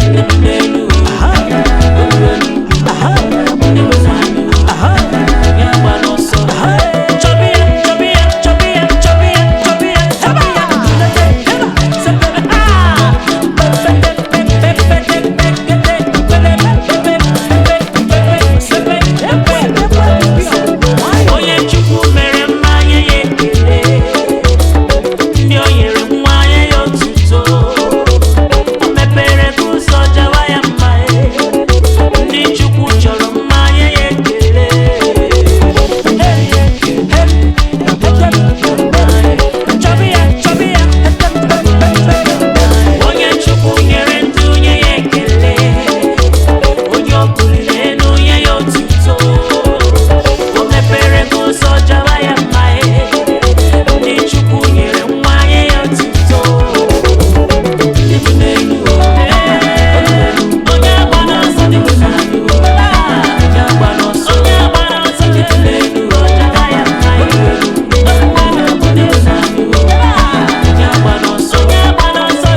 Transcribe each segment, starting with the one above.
Ndị bi n'elu, ndị bi n'ala, ya gba n'ọsọ. Chọba ya, chọba ya, chọba ya, chọba ya, chọba ya, chọba ya. Onye Chukwu mere mma nye ya ekele, ndị o nyere nwa nye ya otuto, o mepere gị ụzọ jawa ya mma, ndị Chukwu chọrọ mma nye ya ekele. Onye Chukwu nyere ndụ nye ya ekele, onye ọ buliri elu nye ya otuto, o mepere gị ụzọ jawa ya mma, ndị Chukwu nyere nwa nye ya otuto. Ndị bi n'elu, onye agba n'ọsọ, ndị bi n'ala, onye agba n'ọsọ, onye agba n'ọsọ, ndị bi n'elu, jawa ya mma, ndị bi n'ala, onye agba n'ọsọ, onye agba n'ọsọ.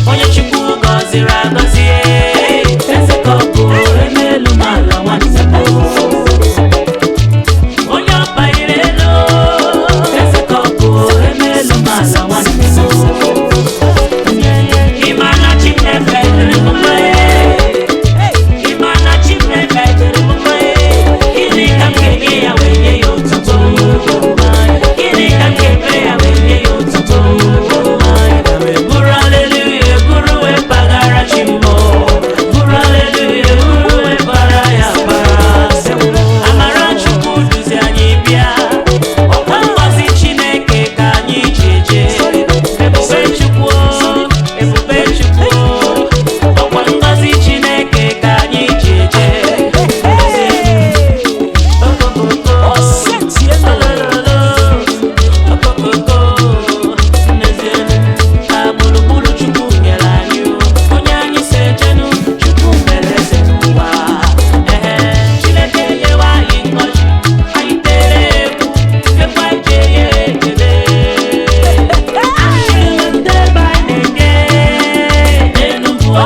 Onye Chukwu gọziri agọzi, eze ka ọ bụ emelu m ala nwanne m. Onye ọ banyere elu, eze ka ọ bụ emelu m ala nwanne m. Ịma na Chineke dịrị m mma, ịma na Chineke dịrị m mma, gịnị ka m ga-enye ya wee nye ya otuto? Gịnị ka m ga-eme ya wee nye ya otuto? Buru aleluya, buru wee mpaghara chi mbọ, buru aleluya, buru wee bara ya bara. Amara Chukwu duzi anyị bịa, ọkwa ngọzi Chineke ka anyị ji eje. Ebube Chukwu, ebube Chukwu, ọkwa ngọzi Chineke ka anyị ji eje. Okokoko, olololo, okokoko, n'ezienu, ka gburugburu Chukwu nyere anyị o. Onye anyị si ejenu, Chukwu mere eze n'ụwa. Ehe, Chineke nyewe anyị ngọzi, anyị tere egwu, ekwe anyị ji enye ekele. Asịrị m ndị ebe anyị na-eje, Enugu o,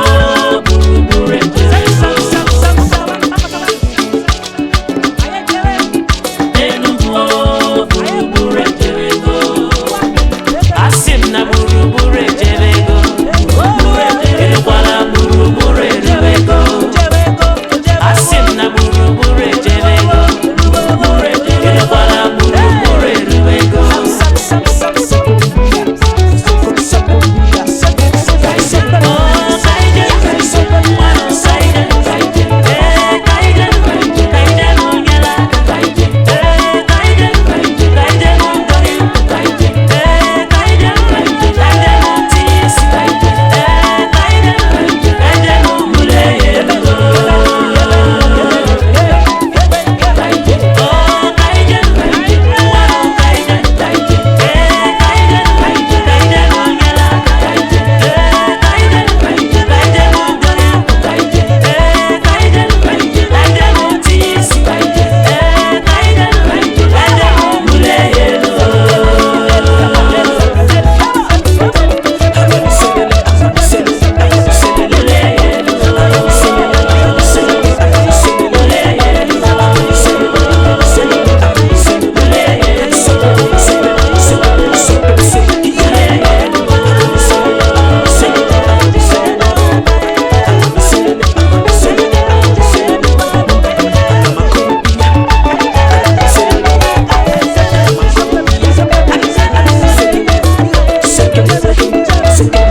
gburugburu ejere. Enugu o, gburugburu ejerego. Asị m na gburugburu ejerego. Elekwala gburugburu ejerego. Asị m na gburugburu ejerego. Elekwala gburugburu ejerego. Oh, kaije, mmanụ kaije, ee kaije, kaije n'onyela, ee kaije, kaije n'ndori, ee kaije, kaije n'ntisi, ee kaije, kaije n'ubule ego. Oh, kaije, mmanụ kaije, ee kaije, kaije n'onyela, ee kaije, kaije n'ndori, ee kaije, kaije n'ntisi, ee kaije, kaije n'ubule ego. Second, second,